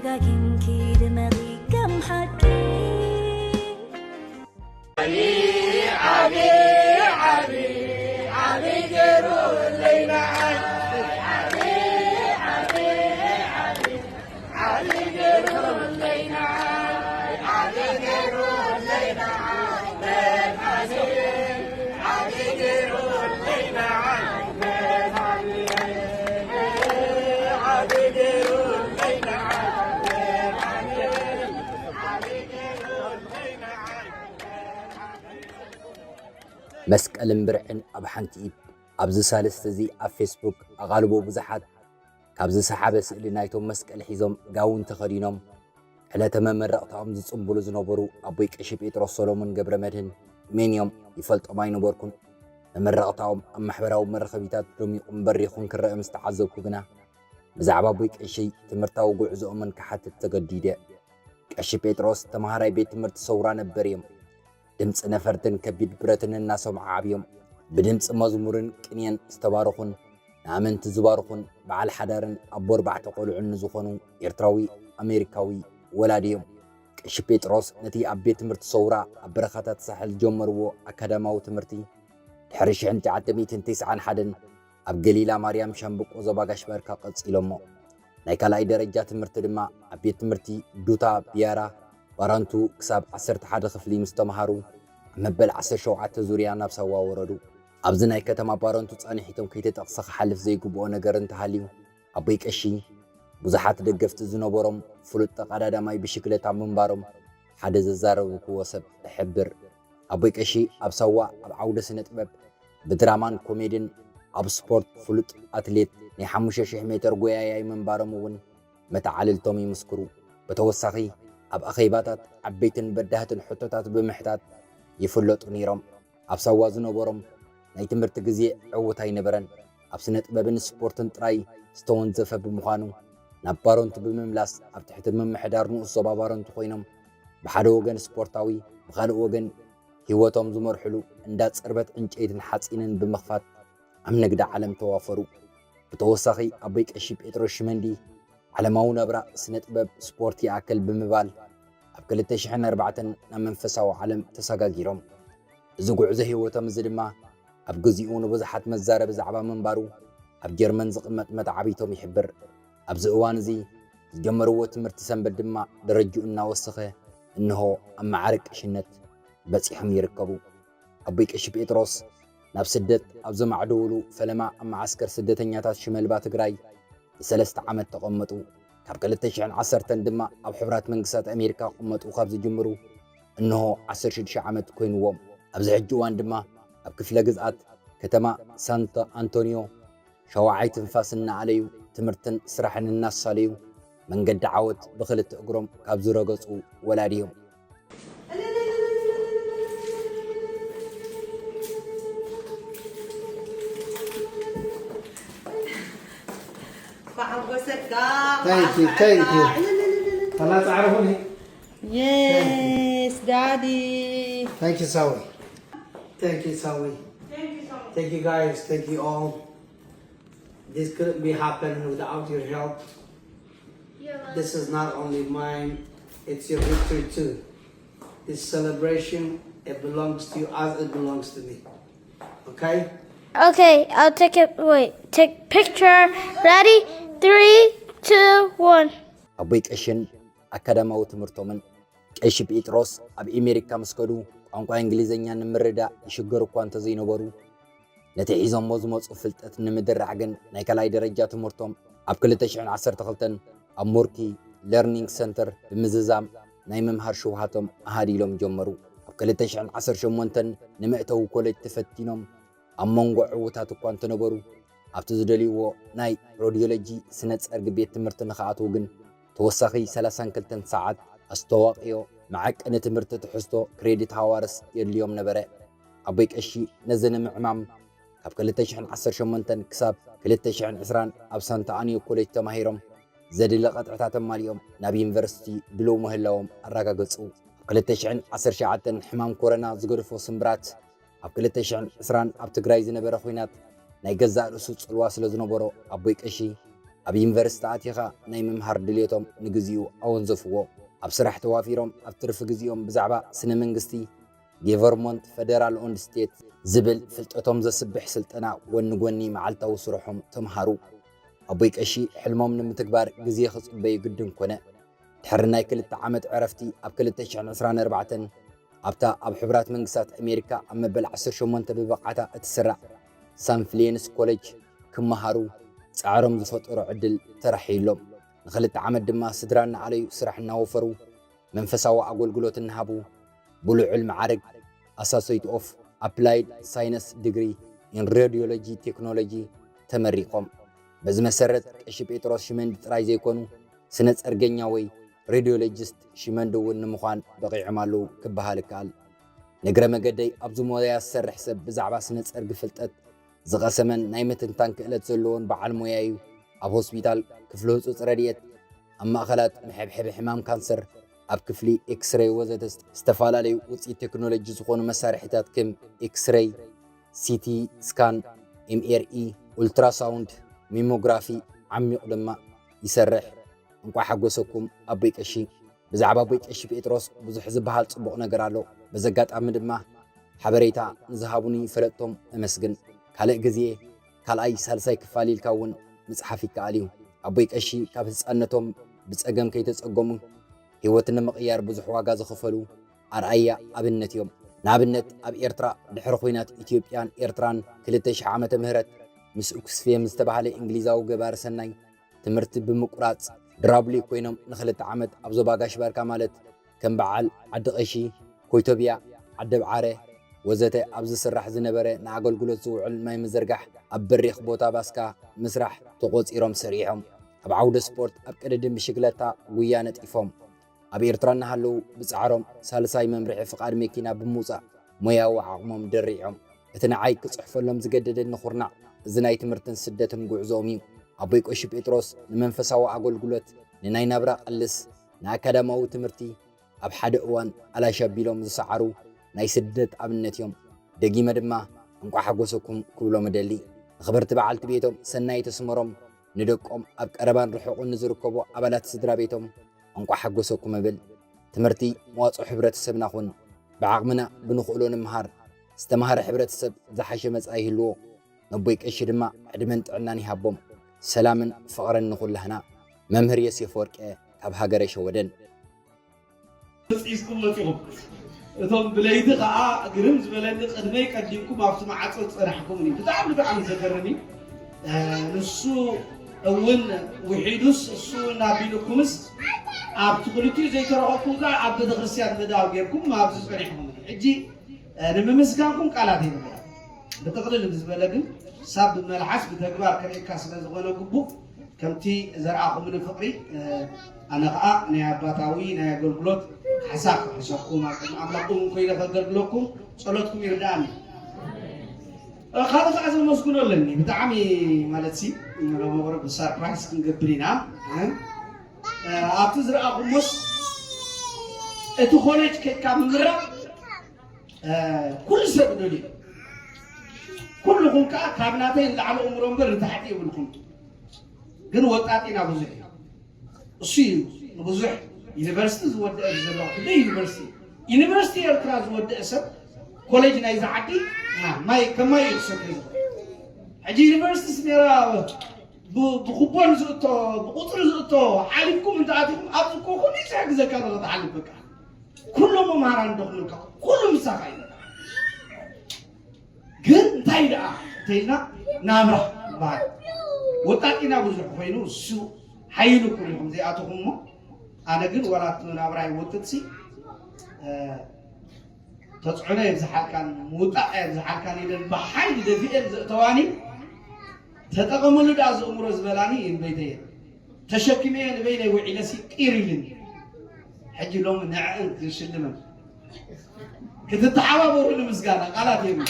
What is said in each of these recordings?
ደጋጊምኪ ድመቒ ከም ሓቂ። መስቀልን ብርዕን ኣብ ሓንቲ ኢድ። ኣብዚ ሳልስቲ እዚ ኣብ ፌስቡክ ኣቓልቦ ብዙሓት ካብ ዝሰሓበ ስእሊ ናይቶም መስቀል ሒዞም ጋውን ተኸዲኖም ዕለተ መመረቕታኦም ዝጽንብሉ ዝነበሩ ኣቦይ ቀሺ ጴጥሮስ ሰሎሞን ገብረ መድህን መን እዮም ይፈልጦም ኣይነበርኩን። መመረቕታኦም ኣብ ማሕበራዊ መራኸቢታት ደሚቑን በሪኹን ክረአ ምስ ተዓዘብኩ ግና ብዛዕባ ኣቦይ ቀሺ ትምህርታዊ ጉዕዞኦምን ክሓትት ተገዲደ። ቀሺ ጴጥሮስ ተምሃራይ ቤት ትምህርቲ ሰውራ ነበር እዮም። ድምፂ ነፈርትን ከቢድ ብረትን እናሰምዑ ዓብዮም። ብድምፂ መዝሙርን ቅኔን ዝተባረኹን ንኣመንቲ ዝባርኹን በዓል ሓዳርን ኣቦ ኣርባዕተ ቆልዑን ንዝኾኑ ኤርትራዊ ኣሜሪካዊ ወላዲ እዮም። ቀሺ ጴጥሮስ ነቲ ኣብ ቤት ትምህርቲ ሰውራ ኣብ በረኻታት ሳሕል ዝጀመርዎ ኣካዳማዊ ትምህርቲ ድሕሪ ሽሕን ትሽዓተ ሚእትን ተስዓን ሓደን ኣብ ገሊላ ማርያም ሻምብቆ ዞባ ጋሽ ባርካ ቀጺሎሞ። ናይ ካልኣይ ደረጃ ትምህርቲ ድማ ኣብ ቤት ትምህርቲ ዱታ ቢያራ ባረንቱ ክሳብ ዓሰርተ ሓደ ክፍሊ ምስ ተምሃሩ ኣብ መበል ዓሰርተ ሸውዓተ ዙርያ ናብ ሳዋ ወረዱ። ኣብዚ ናይ ከተማ ባረንቱ ጻንሒቶም ከይተጠቕሰ ክሓልፍ ዘይግብኦ ነገር እንተሃልዩ ኣቦይ ቀሺ ብዙሓት ደገፍቲ ዝነበሮም ፍሉጥ ተቐዳዳማይ ብሽክለታ ምንባሮም ሓደ ዘዛረብክዎ ሰብ እሕብር። ኣቦይ ቀሺ ኣብ ሳዋ ኣብ ዓውደ ስነ ጥበብ ብድራማን ኮሜድን ኣብ ስፖርት ፍሉጥ ኣትሌት ናይ ሓሙሽተ ሽሕ ሜትር ጎያያይ ምንባሮም እውን መተዓልልቶም ይምስክሩ። ብተወሳኺ ኣብ ኣኼባታት ዓበይትን በዳህትን ሕቶታት ብምሕታት ይፍለጡ ነይሮም። ኣብ ሳዋ ዝነበሮም ናይ ትምህርቲ ግዜ ዕዉት ኣይነበረን። ኣብ ስነ ጥበብን ስፖርትን ጥራይ ዝተወንዘፈ ብምዃኑ ናብ ባረንቱ ብምምላስ ኣብ ትሕቲ ምምሕዳር ንኡስ ዞባ ባረንቱ ኮይኖም ብሓደ ወገን ስፖርታዊ ብኻልእ ወገን ህይወቶም ዝመርሕሉ እንዳ ጽርበት ዕንጨይትን ሓጺንን ብምኽፋት ኣብ ንግዲ ዓለም ተዋፈሩ። ብተወሳኺ ኣቦይ ቀሺ ጴጥሮስ ሽመንዲ ዓለማዊ ናብራ ስነ ጥበብ ስፖርት ይኣክል ብምባል ኣብ ክልተ ሽሕን ኣርባዕተን ናብ መንፈሳዊ ዓለም ተሰጋጊሮም። እዚ ጉዕዞ ህይወቶም እዚ ድማ ኣብ ግዚኡ ንብዙሓት መዛረቢ ዛዕባ ምንባሩ ኣብ ጀርመን ዝቕመጥ መተዓቢቶም ይሕብር። ኣብዚ እዋን እዚ ዝጀመርዎ ትምህርቲ ሰንበት ድማ ደረጅኡ እናወሰኸ እንሆ ኣብ መዓርግ ቀሽነት በጺሖም ይርከቡ። ኣቦይ ቀሺ ጴጥሮስ ናብ ስደት ኣብ ዘማዕደውሉ ፈለማ ኣብ መዓስከር ስደተኛታት ሽመልባ ትግራይ ንሰለስተ ዓመት ተቐመጡ። ካብ ክልተ ሽሕን ዓሰርተን ድማ ኣብ ሕቡራት መንግስታት ኣሜሪካ ክቕመጡ ካብ ዝጅምሩ እንሆ ዓሰርተ ሽዱሽተ ዓመት ኮይንዎም። ኣብዚ ሕጂ እዋን ድማ ኣብ ክፍለ ግዝኣት ከተማ ሳንቶ ኣንቶኒዮ ሸውዓይ ትንፋስ እናኣለዩ ትምህርትን ስራሕን እናሳለዩ መንገዲ ዓወት ብኽልተ እግሮም ካብ ዝረገፁ ወላዲ እዮም። Thank you, thank you. Yes, daddy. Thank you, Sawi. Thank you, Sawi. Thank you, guys. Thank you all. This couldn't be happened without your help. This is not only mine, it's your victory too. This celebration, it belongs to you as it belongs to me. Okay? Okay, I'll take it. Wait, take picture. Ready? Three, two, one. ኣቦይ ቀሽን ኣካዳማዊ ትምህርቶምን ቀሺ ጴጥሮስ ኣብ ኤሜሪካ ምስ ከዱ ቋንቋ እንግሊዝኛ ንምርዳእ ይሽገሩ እኳ እንተዘይነበሩ ነቲ ሒዞሞ ዝመፁ ፍልጠት ንምድራዕ ግን ናይ ካልኣይ ደረጃ ትምህርቶም ኣብ ክልተ ሽሕን ዓሰርተ ክልተን ኣብ ሞርኪ ለርኒንግ ሰንተር ብምዝዛም ናይ ምምሃር ሽውሃቶም ኣሃዲሎም ጀመሩ። ኣብ ክልተ ሽሕን ዓሰርተ ሸሞንተን ንመእተዊ ኮሌጅ ተፈቲኖም ኣብ መንጎ ዕዉታት እኳ እንተነበሩ ኣብቲ ዝደልይዎ ናይ ሮድዮሎጂ ስነ ጸርጊ ቤት ትምህርቲ ንኽኣትዉ ግን ተወሳኺ ሰላሳን ክልተን ሰዓት ኣስተዋቕዮ መዐቀኒ ትምህርቲ ትሕዝቶ ክሬዲት ሃዋርስ የድልዮም ነበረ። ኣቦይ ቀሺ ነዚ ንምዕማም ካብ ክልተ ሽሕን ዓሰርተ ሸሞንተን ክሳብ ክልተ ሽሕን ዕስራን ኣብ ሳንታ ኣንዮ ኮሌጅ ተማሂሮም ዘድሊ ቅጥዕታት ኣማሊኦም ናብ ዩኒቨርሲቲ ድሉው ምህላዎም ኣረጋገጹ። ኣብ ክልተ ሽሕን ዓሰርተ ትሽዓተን ሕማም ኮረና ዝገደፎ ስምብራት ኣብ ክልተ ሽሕን ዕስራን ኣብ ትግራይ ዝነበረ ኹናት ናይ ገዛእ ርእሱ ጽልዋ ስለ ዝነበሮ ኣቦይ ቀሺ ኣብ ዩኒቨርሲቲ ኣቲኻ ናይ ምምሃር ድልየቶም ንግዚኡ ኣወንዘፍዎ። ኣብ ስራሕ ተዋፊሮም ኣብ ትርፊ ግዚኦም ብዛዕባ ስነ መንግስቲ፣ ገቨርንመንት፣ ፈደራል ኦንድ ስቴት ዝብል ፍልጠቶም ዘስብሕ ስልጠና ጎኒ ጎኒ መዓልታዊ ስርሖም ተምሃሩ። ኣቦይ ቀሺ ሕልሞም ንምትግባር ግዜ ክጽበዩ ግድን ኮነ። ድሕሪ ናይ ክልተ ዓመት ዕረፍቲ ኣብ ክልተ ሽሕን ዕስራን ኣርባዕተን ኣብታ ኣብ ሕቡራት መንግስታት ኣሜሪካ ኣብ መበል ዓሰርተ ሸሞንተ ብብቕዓታ እትስራዕ ሳን ፍሊየንስ ኮሌጅ ክመሃሩ ጻዕሮም ዝፈጠሮ ዕድል ተራሕዩሎም። ንኽልተ ዓመት ድማ ስድራ እናኣለዩ ስራሕ እናወፈሩ መንፈሳዊ ኣገልግሎት እናሃቡ ብልዑል መዓርግ ኣሳሶይት ኦፍ ኣፕላይድ ሳይነስ ዲግሪ ኢን ሬድዮሎጂ ቴክኖሎጂ ተመሪቖም። በዚ መሰረት ቀሺ ጴጥሮስ ሽመንዲ ጥራይ ዘይኮኑ ስነ ጸርገኛ ወይ ሬድዮሎጂስት ሽመንዲ እውን ንምዃን በቒዖም ኣለዉ ክበሃል ይከኣል። ንእግረ መገደይ ኣብዚ ሞያ ዝሰርሕ ሰብ ብዛዕባ ስነ ጸርጊ ፍልጠት ዝቐሰመን ናይ ምትንታን ክእለት ዘለዎን በዓል ሞያ እዩ። ኣብ ሆስፒታል፣ ክፍሊ ህጹጽ ረድኤት፣ ኣብ ማእኸላት መሐብሐቢ ሕማም ካንሰር፣ ኣብ ክፍሊ ኤክስሬይ ወዘተ ዝተፈላለዩ ውፅኢት ቴክኖሎጂ ዝኾኑ መሳርሒታት ከም ኤክስሬይ፣ ሲቲ ስካን፣ ኤምኤርኢ፣ ኡልትራሳውንድ፣ ሜሞግራፊ ዓሚቑ ድማ ይሰርሕ። እንቋዕ ሓጎሰኩም ኣቦይ ቀሺ። ብዛዕባ ኣቦይ ቀሺ ጴጥሮስ ብዙሕ ዝበሃል ጽቡቕ ነገር ኣሎ። በዚ ኣጋጣሚ ድማ ሓበሬታ ንዝሃቡኒ ፈለጥቶም እመስግን። ካልእ ግዜ ካልኣይ ሳልሳይ ክፋል ኢልካ እውን ምጽሓፍ ይከኣል እዩ። ኣቦይ ቀሺ ካብ ህጻንነቶም ብጸገም ከይተጸገሙ ህይወት ንምቕያር ብዙሕ ዋጋ ዝኸፈሉ ኣርኣያ ኣብነት እዮም። ንኣብነት ኣብ ኤርትራ ድሕሪ ኹናት ኢትዮጵያን ኤርትራን ክልተ ሽሕ ዓመተ ምህረት ምስ ኦክስፌም ዝተባህለ እንግሊዛዊ ገባሪ ሰናይ ትምህርቲ ብምቁራጽ ድራብሊ ኮይኖም ንክልተ ዓመት ኣብ ዞባ ጋሽ ባርካ ማለት ከም በዓል ዓዲ ቀሺ፣ ኮይቶብያ፣ ዓዲ ኣብዓረ ወዘተ ኣብ ዝስራሕ ዝነበረ ንኣገልግሎት ዝውዕል ማይ ምዝርጋሕ ኣብ በሪኽ ቦታ ባስካ ምስራሕ ተቖጺሮም ሰሪሖም። ኣብ ዓውደ ስፖርት ኣብ ቅድድም ብሽግለታ ጉያ ነጢፎም። ኣብ ኤርትራ እናሃለዉ ብጻዕሮም ሳልሳይ መምርሒ ፍቓድ መኪና ብምውጻእ ሞያዊ ዓቕሞም ደሪዖም። እቲ ንዓይ ክጽሕፈሎም ዝገደደኒ ኩርናዕ እዚ ናይ ትምህርትን ስደትን ጉዕዞኦም እዩ። ኣቦይ ቀሺ ጴጥሮስ ንመንፈሳዊ ኣገልግሎት፣ ንናይ ናብራ ቀልስ፣ ንኣካዳማዊ ትምህርቲ ኣብ ሓደ እዋን ኣላሽ ኣቢሎም ዝሰዓሩ ናይ ስደት ኣብነት እዮም። ደጊመ ድማ እንቋዕ ሓጎሰኩም ክብሎም እደሊ። ንኽብርቲ በዓልቲ ቤቶም ሰናይት ኣስመሮም፣ ንደቆም ኣብ ቀረባን ርሑቕን ንዝርከቡ ኣባላት ስድራ ቤቶም እንቋዕ ሓጎሰኩም እብል። ትምህርቲ መዋጽኦ ሕብረተሰብና ኩን። ብዓቕምና ብንኽእሎ ንምሃር። ዝተምሃረ ሕብረተሰብ ዝሓሸ መጻኢ ይህልዎ። ነቦይ ቀሺ ድማ ዕድመን ጥዕናን ይሃቦም። ሰላምን ፍቕርን ንኹላህና። መምህር ዮሴፍ ወርቄ ካብ ሃገረ ሸወደን። ሒዝኩም መጺኹም። እቶም ብለይቲ ከኣ ግርም ዝበለኒ ቅድመይ ቀዲምኩም ኣብቲ መዓጾ ዝጸናሕኩምኒ። ብጣዕሚ ብጣዕሚ ዘገርም እዩ። እ፣ ንሱ እውን ውሒዱስ እሱ እውን ኣቢሉኩምስ ኣብቲ ክልቲኡ ዘይተረኸብኩም ከኣ ኣብ ቤተክርስትያን መዳው ጌርኩም ኣብዚ ጸኒሕኩምኒ። ሕጂ እ፣ ንምምስጋንኩም ቃላት የብለይን። ብጥቕልል ብዝበለ ግን ሳብ ብመልሓስ ብተግባር ከርእየካ ስለ ዝኾነ ግቡእ ከምቲ ዘርኣኹምኒ ፍቕሪ፣ እ፣ ኣነ ኸኣ ናይ ኣባታዊ ናይ ኣገልግሎት ካሕሳ ክሕሰኩም ኣብ ቅድሚ ኣምላኽ እውን ኮይነ ከገልግለኩም ጸሎትኩም ይርድኣኒ። እ፣ ካልእ ኸኣ ዘመስግኖ ኣለኒ። ብጣዕሚ ማለትሲ ሎሚ ቁሩብ ሰርፕራይዝ ክንገብር ኢና። እ፣ እ፣ ኣብቲ ዝረኣኹሞስ እቲ ኮሌጅ ከድካ ምምራቕ እ፣ ኩሉ ሰብ ደልዩ ኩልኹም ከኣ ካብ ናተይ ንላዕሊ እምሮ እምበር ንታሕቲ የብልኩም። ግን ወጣጢና ብዙሕ እዩ። እሱ እዩ ንብዙሕ ዩኒቨርሲቲ ዝወደአ ዘሎ ኩሉ ዩኒቨርሲቲ ዩኒቨርሲቲ ኤርትራ ዝወደአ ሰብ ኮሌጅ ናይዚ ዓዲ ና ማይ ከማይ እዩ ክሰትዮ ዝኽእል። ሕጂ ዩኒቨርሲቲ ስሜራ ብ- ብኩቦን ዝእቶ ብቁፅሪ ዝእቶ ሓሊፍኩም እንተኣቲኹም ኣብዚ እኮ ኩሉ እዩ ዝሕግዘካ ንኽትሓልፍ በቃ ኩሎም መምሃራን ደኽሙልካ ኩሉ ምሳኻ እዩ ግን እንታይ ደኣ እንተኢልና ናብራ ይበሃል ወጣጢና ብዙሕ ኮይኑ እሱ ሓይልኩም ኢኹም ዘይኣተኹም እሞ ኣነ ግን ዋላ እቲ ናብራ ይወጥጥሲ ተፅዕኖ የብዝሓልካን ምውጣቕ የብዝሓልካን ኢለን ብሓይሊ ደፊኤን ዘእተዋኒ ተጠቐምሉ ደኣ ዘእምሮ ዝበላኒ ይንበይተየን ተሸኪመየ ንበይነይ ውዒለሲ ቂር ኢልኒ ሕጂ ሎሚ ንዐእን ክሽልመን ክትተሓባበሩ ንምስጋና ቃላት የብሉ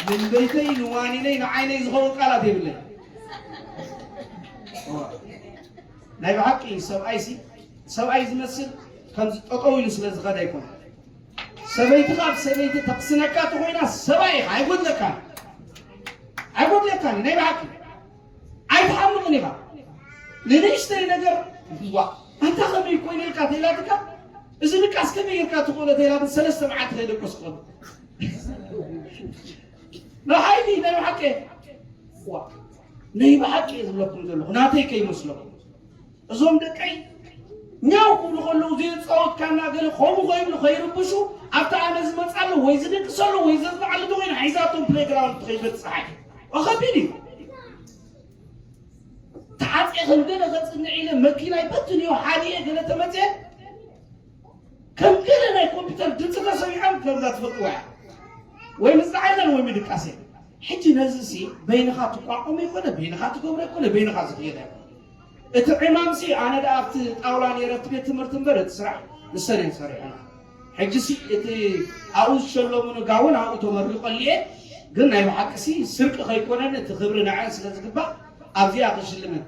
ንንበይተይ ንዋኒነይ ንዓይነይ ዝኸውን ቃላት የብለይ ናይ ብሓቂ ሰብኣይሲ ሰብኣይ ዝመስል ከምዚ ጠጠው ኢሉ ስለ ዝኸደ ኣይኮነ ሰበይትኻ ብሰበይቲ ተቕስነካ ተኾይና ሰብኣይ ኢኻ ኣይጎድለካን ኣይጎድለካን ናይ ብሓቂ ኣይትሓምቕን ኢኻ። ንንእሽተይ ነገር ዋ ኣንታ ከመይ ኮይነ ኢልካ ተይላትካ እዚ ድቃስ ከመይ ጌርካ ትኽእሎ ተይላትን ሰለስተ መዓልቲ ከይደቀስኩ ንሓይሊ ናይ ብሓቂ ዋ ናይ ብሓቂ እየ ዝብለኩም ዘለኹ ናተይ ከይመስለኩም። እዞም ደቀይ ኛው ክብሉ ከለዉ ዘይፃወትካና ገለ ከምኡ ከይብሉ ከይርብሹ ኣብቲ ኣነ ዝመፃሉ ወይ ዝድቅሰሉ ወይ ዘዝናዓሉ ተኮይኑ ሓይዛቶም ፕሌግራውንድ ከይበፅሓ ከቢድ እዩ። ተዓፅየ ከም ገለ ከፅንዕ ኢለ መኪናይ በትንዮ ሓዲየ ገለ ተመፅየ ከም ገለ ናይ ኮምፒውተር ድምፂ ተሰሚዖም ከምዛ ትፈልጥዋ እያ ወይ ምፅናዕ የለን ወይ ምድቃስ የለን። ሕጂ ነዚ ሲ በይንኻ ትቋቋሞ ይኮነ በይንኻ ትገብሮ ይኮነ በይንኻ ዝኽየድ ኣይኮነ። እቲ ዕማምሲ ኣነ ደኣ ኣብቲ ጣውላ ነይረ ኣብቲ ቤት ትምህርቲ እምበር እቲ ስራሕ ንሰን እየን ሰሪሐና። ሕጂሲ እቲ ኣብኡ ዝሸለሙኒ ጋውን ኣብኡ ተመሪቆ ኣሊየ ግን ናይ ብሓቂሲ ስርቂ ከይኮነኒ እቲ ክብሪ ንዐን ስለ ዝግባእ ኣብዚኣ ክሽልመን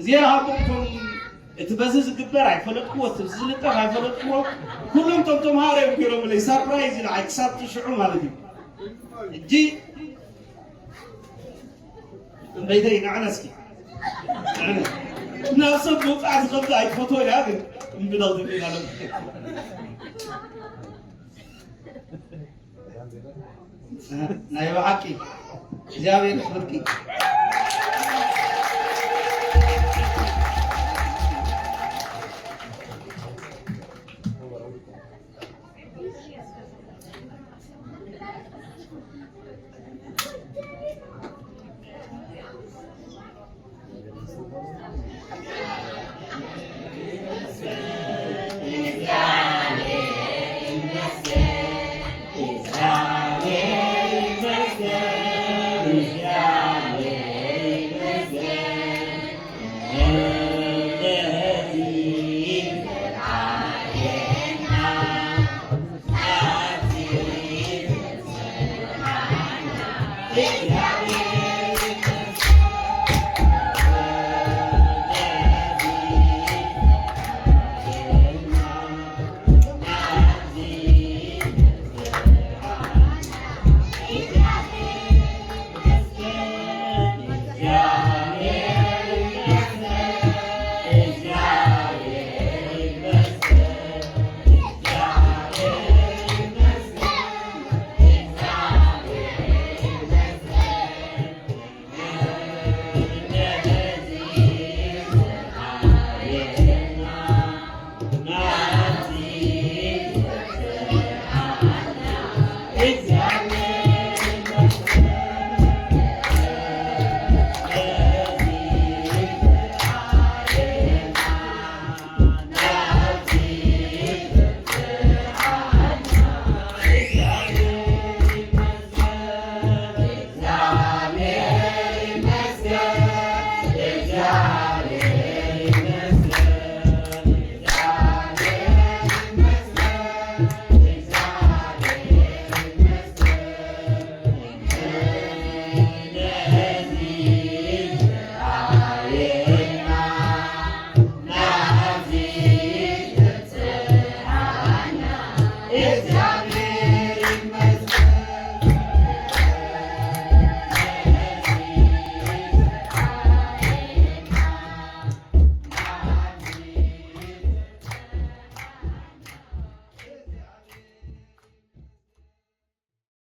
እዚኣ ሃቦም እቲ በዚ ዝግበር ኣይፈለጥክዎ እቲ ዝልጠፍ ኣይፈለጥክዎ ኩሎም ቶም ተምሃሮ እዮም ገይሮምለይ ሳፕራይዝ ኢለ ክሳብ ሽዑ ማለት እዩ እጂ እምበይተይ ንዕነ እስኪ ንዕነ ናብ ሰብ ምውፃእ ዝኸብድ ኣይትፈትዎ እያ ግን እምብዳው ዝብል ኣለ ናይ ብሓቂ እግዚኣብሔር ይኽብርኪ